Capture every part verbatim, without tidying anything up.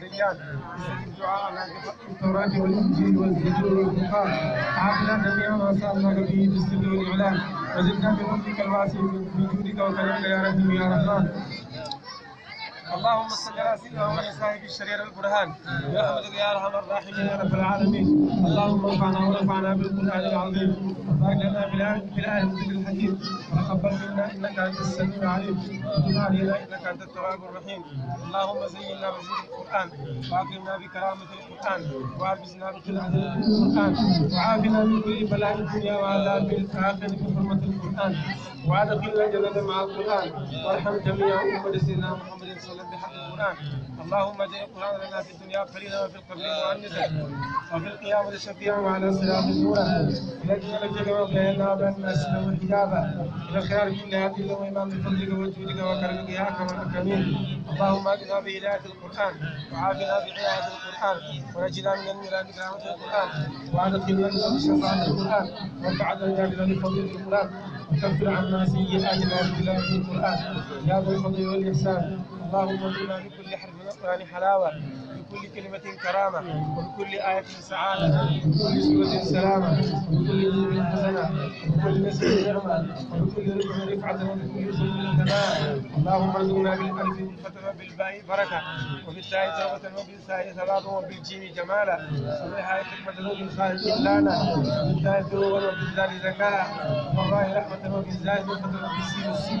ديان، استجب دعاءنا بحق التوراة والإنجيل والزبور والفرقان. أعطنا جميع ما سألناك به في السر والإعلان، وزدنا بفضلك الواسع من جودك وكرمك يا رحيم يا رحمن. اللهم صل على سيدنا محمد صاحب الشريعة والبرهان برحمتك يا أرحم الراحمين يا رب العالمين. اللهم انفعنا ونفعنا بالقرآن العظيم، وبارك لنا في الآية، في الآية والذكر الحكيم، وتقبل منا إنك أنت السميع العليم، وتب علينا إنك أنت التواب الرحيم. اللهم زينا بزينة القرآن، وأكرمنا بكرامة القرآن، وألبسنا بخلعة القرآن، وعافنا من كل بلاء الدنيا وعذاب الآخرة بحرمة القرآن، وأدخلنا الجنة مع القرآن، وارحم جميع أمة سيدنا محمد صلى الله عليه وسلم بحق القرآن. اللهم اجعل القرآن لنا في الدنيا قرينا وفي القبر مؤنسا وفي القيامة شفيعا وعلى الصراط نورا. إلى الجنة كما بينا بين الناس وحجابا. إلى الخير كلها ذلا وإمام بفضلك وجودك وكرمك يا أكرم الأكرمين. اللهم أجعلنا بهداية القرآن، وعافنا برعاية القرآن، ونجنا من النيران برحمة القرآن، وأدخلنا الجنة بشفاعة القرآن، وارفع درجاتنا بفضل القرآن، وكفر عنا سيئاتنا بتلاوة القرآن يا ذا الفضل والإحسان. اللهم ارزقنا بكل حرف من القرآن حلاوة، بكل كلمة كرامة، وبكل آية سعادة، وبكل سورة سلامة، وبكل جنة حسنة، وبكل نسب نعمة، وبكل رفعة رفعة، وبكل سلم ثناء. اللهم ارزقنا بالألف ألفة وبالباء بركة، وبالتاء توبة، وبالثاء ثوابا، وبالجيم جمالا، وبالهاء حكمة، وبالخاء خذلانا، وبالدال ذنوبا، وبالذال ذكاء، وبالراء رحمة، وبالزاي زلفة، وبالسين السين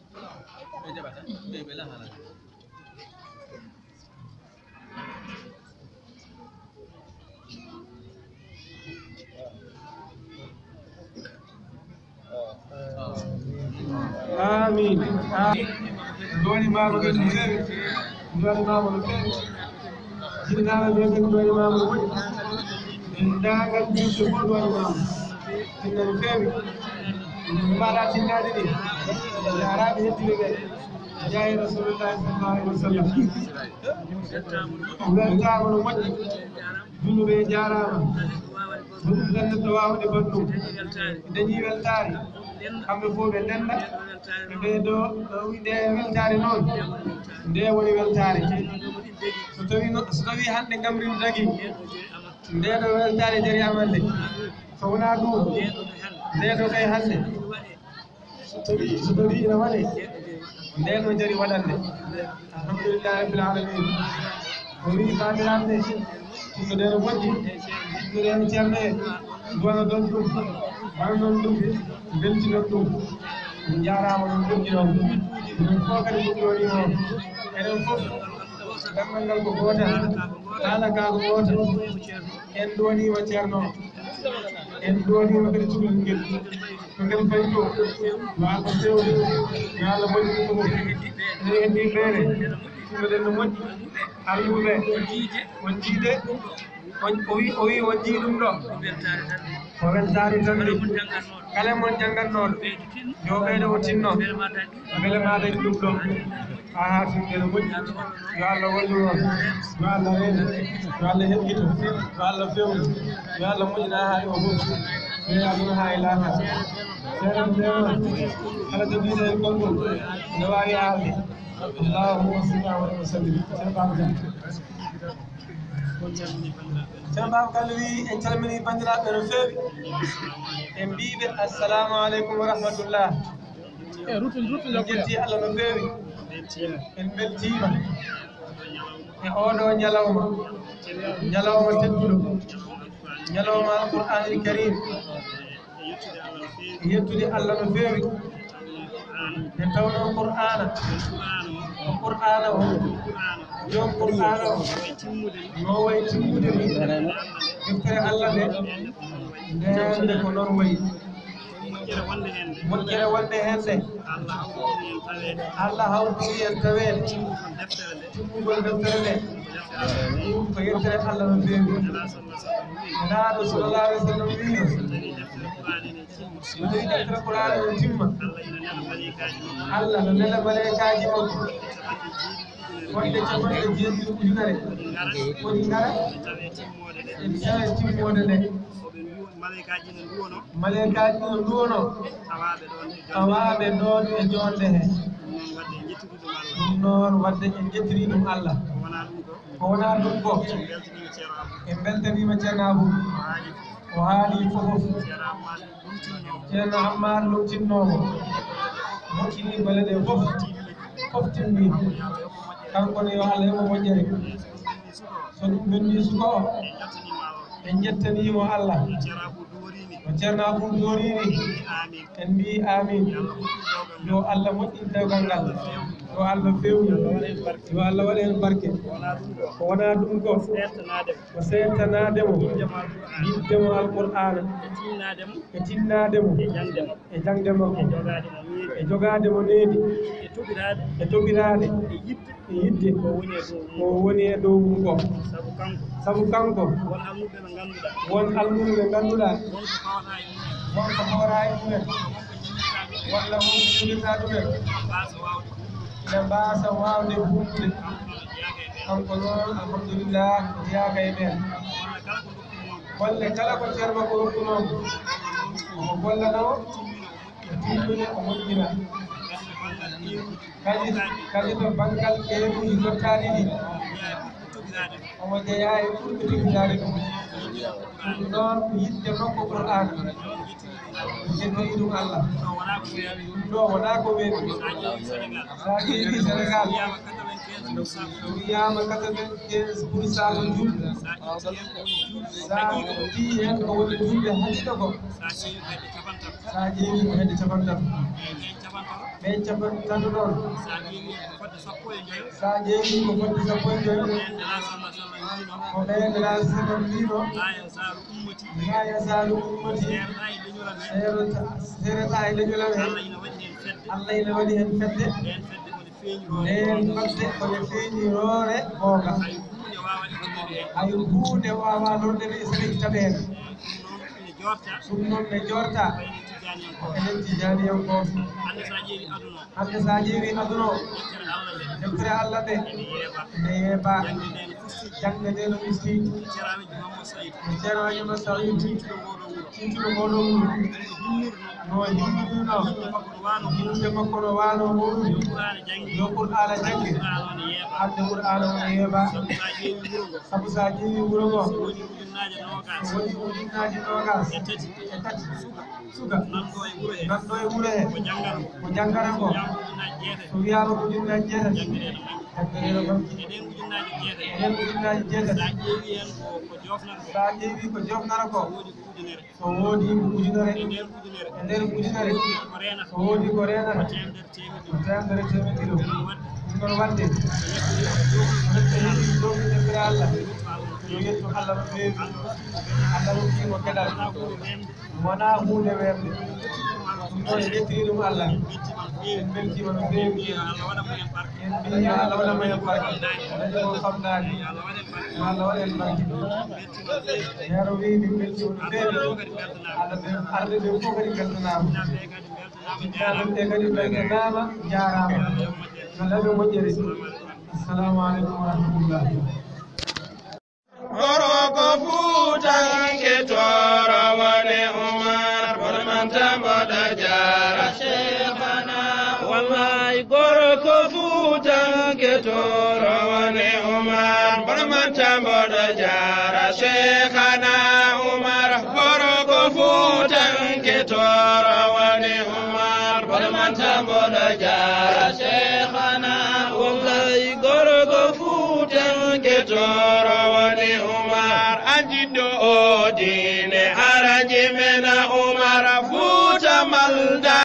Amin. Amin. Ndoni mama kadi no feewi. Ndoni mama no feewi. Jinnaɓe ɓe kadi ndoni mama no moƴƴi. Dendagal julɓe fof ndoni mama. Jinna no feewi. Mbaɗa jinnaɗe ɗi. Jaraɓe heddiɓe ɓe. Jaayi Rasulullah sallallahu alaihi wasallam. Weltama no moƴƴi. Julɓe ɓe jaaraama. Ɗum tan neɗɗo waawde baɗ ɗum. Dañii weltaare. Kamɓe fof ɓe ndennda. Ɓe ɗo, ɗo nde weltaare noon. Nde woni weltaare. So tawi no, so tawi hannde Ngamri dagi. Nde ɗo weltaare jariyaama nde. So wonaa ɗum. Nde ɗo kay hannde. So tawi, so tawi ina waɗe, ndeen no jari waɗande. Alhamdulillahi rabbil alamin. O wi'i baabiraaɓe ɓe, tinno ndeen o moƴƴi, tinno ndeen o ceerno e, duwano ɗon ɗum, mbaɗa noon ɗum, mbeltinon ɗum. On njaaraama, on moƴƴi noon. Minen fof kadi ko ɗooni o. Enen fof, ganndal ngal ko gootal, haala kaa ko gootal. En ɗooniima ceerno. En ɗooniima kadi cukalel ngel. Ko ngel fayi to, yo Allah fewnu, yo Allah moƴƴin ɗum. Ene heddi feere, ɗum eɗen no moƴƴi. Almuɓe, on jiide, on, o wi, o wi on jii ɗum ɗo. Ko weltaare tan ni. Kala mon janngannooɗo, yo ɓeydo o tinno. Mbele ma dañ ɗum ɗo. Aha, ɗum ene moƴƴi. Yo Allah wallu on. Yo Allah reene. Yo Allah heɓɓito. Yo Allah fewnu. Yo Allah moƴƴina haa e o fof. Yo Allah ha e laaha. Seeɗa ko ɓeewa. Kala jogiiɗo e konngol. Ne waawi haalde. Allahumma salli wa sallim. Ceerno Baba Kane. Ceerno Baba Kane wi en calmini banndiraaɓe no feewi. En mbiiɓe assalamu aleykum wa rahmatullah. En njetti Allah no feewi. En mbeltiima e oɗo ñalawma, ñalawma tedduɗo, ñalawma Alqur'aanil Kariim. Yettude Allah no feewi. Nde tawnoo Qur'aana, ko Qur'aana o, joom Qur'aana o, no wayi timmude ni. Deftere Allah nde, ndeen nde ko noon wayi. Moƴƴere wonde heen nde. Allah hawtiri en taweede. Allah hawtiri en taweede. Timmugol deftere nde. Timmugol deftere nde. Ɗum ko yettere Allah no feewi. Nelaaɗo sallallahu alaihi wasallam wiino, so tawi deftere Qur'aana no timma, Allah ina nela maleykaaji makko. Allah no nela maleykaaji makko. Wonde capanɗe jeeɗiɗi ujunere. Woni ngara. Woni ngara. Ɓe tawe timmoode nde. Ɓe tawe timmoode nde. Ko ɓe ndu-, maleykaaji ina nduwonoo. Maleykaaji ina nduwonoo. Tawaaɓe ɗoon e joonde. Tawaaɓe ɗoon e joonde he. Ɗum noon waɗde en njettiri ɗum Allah. Ɗum noon waɗde en njettiri ɗum Allah. Ko wonaa ɗum ɗo. Ko wonaa ɗum ɗo. En mbeltaniima Ceerno Abou. En mbeltaniima Ceerno Abou. O haali fof. O haali fof. Ceerno Ammar ɗum tinnoomo. Ceerno Ammar ɗum tinnoomo. Moƴƴini golle ɗe fof, fof timmi. Kanko ne, yo Allah yoɓ mo moƴƴere. So ɗum ɓenni suka o, en njettaniimo Allah. No Ceerno Abou doorini. En mbiyi amin. Yo Allah moƴƴin dewgal ngal. Yo Allah fewnu. Yo Allah waɗ heen barke. Ko wonaa ɗum ko, ko seeɗtanaade mo yiɗde mo Alqur'aana, e tinnaade mo e jaŋde makko, e jogaade mo needi, e toɓiraade e yidde ko woni e dow mum ko. Sabu kanko, won almuɓe ɓe ngannduɗaa, won almuɓe ɓe ngannduɗaa, won ko fawraa e ɗumen, walla won ko yewtirtaa ɗumen, ɓe mbaasa waawde huuɓde. Kanko noon, alhamdulillah, o jeyaaka e ɓeen. Golle kala ko Ceerno makko rokkunoo mo, omo gollanoo, o timmina, o moƴƴina. Kadi, kadi to banngal ɓeeruuji dottaaɗi ɗi, omo jeyaa e ɓurɓe toppitaade ɗum. Ɗum ɗoon ko yiɗde makko Qur'aana. Jettoyi ɗum Allah. Ɗum ɗo wonaa ko weeɓi. So a ƴeewi Senegaal, so wiyaama quatre-vingt-quinze pour cent ko juulɓe, so a ƴetti heen ko woni juulɓe haqiiqa ko, so a ƴeewi ko hedde capanɗe tato. Ɓeen capanɗe tato ɗoon, so a ƴeewi ko fotde sappo e joyo, ko ɓeen Nelaaɗo sallallahu alaihi wasallam wiino, "La yazalu ummati, seerata, seerata e leñol am he." Allah ina waɗi heen fedde. Ndeen fedde ko nde feeñiroore goonga. Hay huunde waawaa lorneede e sariya taɓe heen. Ɗum noon ne joorta. Enen Tijaaniyankooɓe. Hannde so a ƴeewi aduna o, deftere Allah nde, ene yeebaa. Jaŋde nde no usti. Ceerno Haji Mamadou Saïd tiituɗo ngoo ɗoo wuro. No himmirino. Yimɓe makko no waano mawnude. Yo Qur'aana jannge. Hannde Qur'aana o ne yeebaa. Sabu so a ƴeewi wuro ngo, so woni ujunnaaje noogaas e tati. Suka. Nan ɗo e wuro he. Ko janngata ko. Ko janngata ko. So wiyaama ko ujunnaaje jeetati. Janngereeɗo ɓangi. E ɗeen ujunnaaje jeetati. E ɗeen ujunnaaje jeetati. So a ƴeewi heen ko, ko joofnata ko. So a ƴeewi ko joofnata ko. Woodi ko ujunere. So woodi ko ujunere. E nder ujunere. E nder ujunere. Ko reenata. So woodi ko reenata. Ko teemedere teemedere. Ko teemedere teemedere kilo. Ɗum noon waɗde. Ɗum noon waɗde. Neɗɗo heɓi ɗo ko deftere Allah. Yo yettu Allah no feewi. Allah rokki mo geɗal. Wonaa huunde weeɓde. Ɗum noon en njettiri ɗum Allah. En mbeltiima no feewi. En mbii yo Allah waɗan mo heen barke. Dañi ko famɗaani. Yo Allah waɗ heen barke. Ceerno wii min mbeltiima no feewi. Allah ɓe arɓe ɓe fof kadi mbeltanaama. Jinnaaɓe ɓe kadi mbeltanaama, njaaraama. Yo Allah yoɓ moƴƴere. Assalamu aleykum wa rahmatullah. Gorko Fuutanke Tooro woni Umar, Boɗo Manta mboɗo jaara Cheikhana. Wallahi gorko Fuutanke Tooro woni Umar, Boɗo Manta mboɗo jaara Cheikhana Umar. Gorko Fuutanke Tooro woni Umar, Boɗo Manta mboɗo jaara Cheikhana. Wallahi gorko Fuutanke Tooro woni Umar, a jiɗɗo o diine, a raji men Umar, Fuuta Malda.